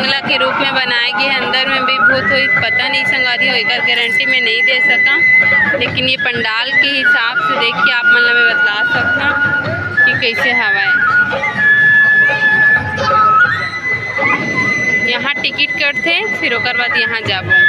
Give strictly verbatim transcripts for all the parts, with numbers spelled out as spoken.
कला के रूप में बनाए गे हे। अंदर में भी भूत होही, पता नहीं संगवारी हो, एकर गारंटी मैं नहीं दे सका, लेकिन ये पंडाल के हिसाब से देख के आप मन ला मैं बतला सकता कि कैसे हवय। यहाँ टिकट कटथे, फिर ओकर बाद यहाँ जाबो।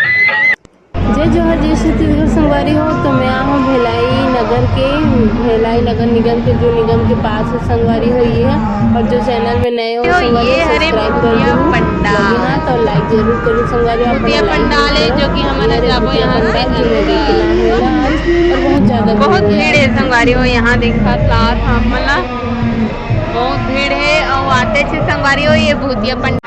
जय जोहार, जय छत्तीसगढ़ संगवारी हो। तो मैं आ हूँ भिलाई नगर के, भिलाई नगर निगम के, जो निगम के पास है संगवारी हो ये है। और जो चैनल में नए हो तो संगवारी ये हो, हरे सब्सक्राइब कर भूतिया दो। पंडाल। लगे हाथ और लाइक जरूर करो संगवारी हो, अपना भूतिया लाइक पंडाल है, करो। जो कि हमारा ये हरे जाबो भूतिया यहाँ पंडाल से जो मैं देख के लाए हूँ ना आज, और बहुत ज्यादा बहुत भीड़ है। भीड़ है संगवारी हो, यहाँ देखा साथ आप मन ला बहुत भीड़ है और आते थे संगवारी हो ये भूतिया पंडाल।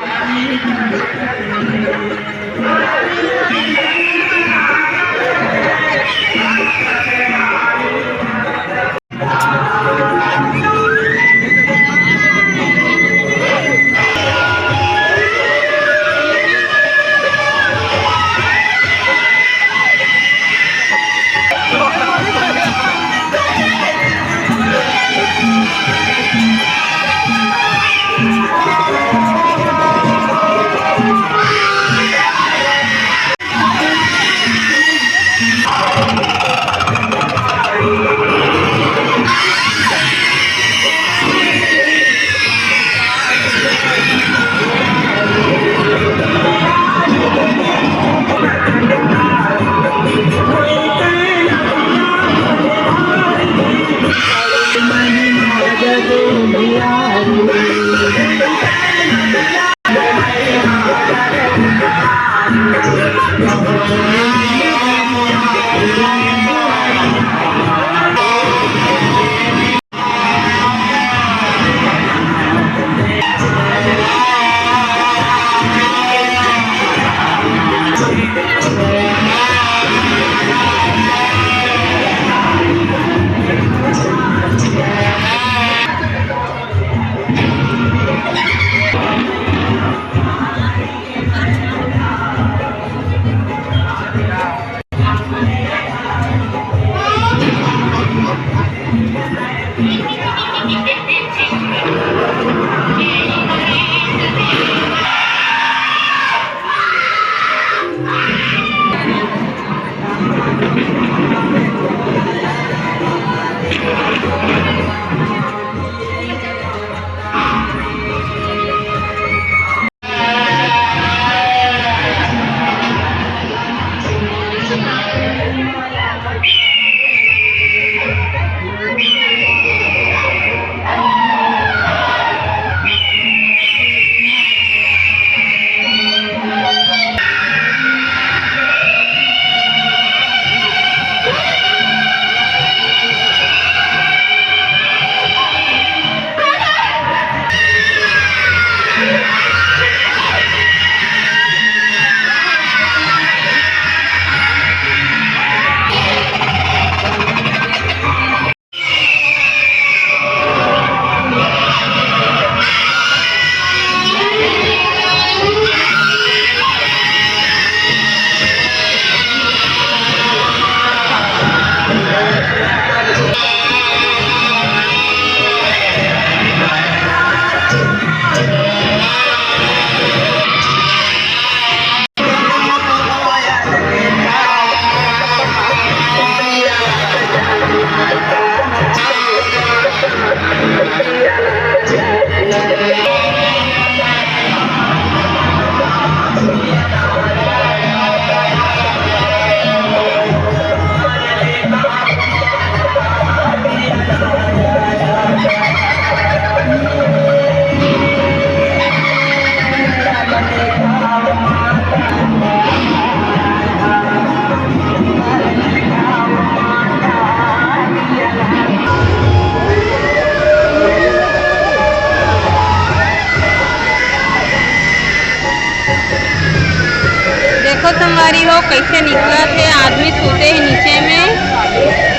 देखो संगवारी हो, कैसे निकलत हे, आदमी सूते हे नीचे में,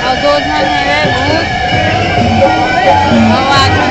और दो झन हे भूत, और आदमी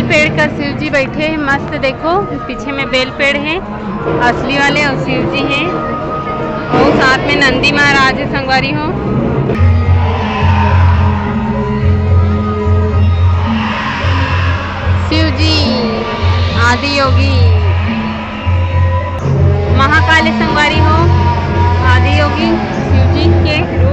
पेड़ कर शिव जी बैठे हे मस्त। देखो, पीछे में बेल पेड़ हे, असली वाले, अउ शिव जी हे, अउ साथ में नंदी महाराज हे संगवारी हो। शिव जी आदि योगी, महाकाल हे संगवारी हो, आदि योगी शिव जी के।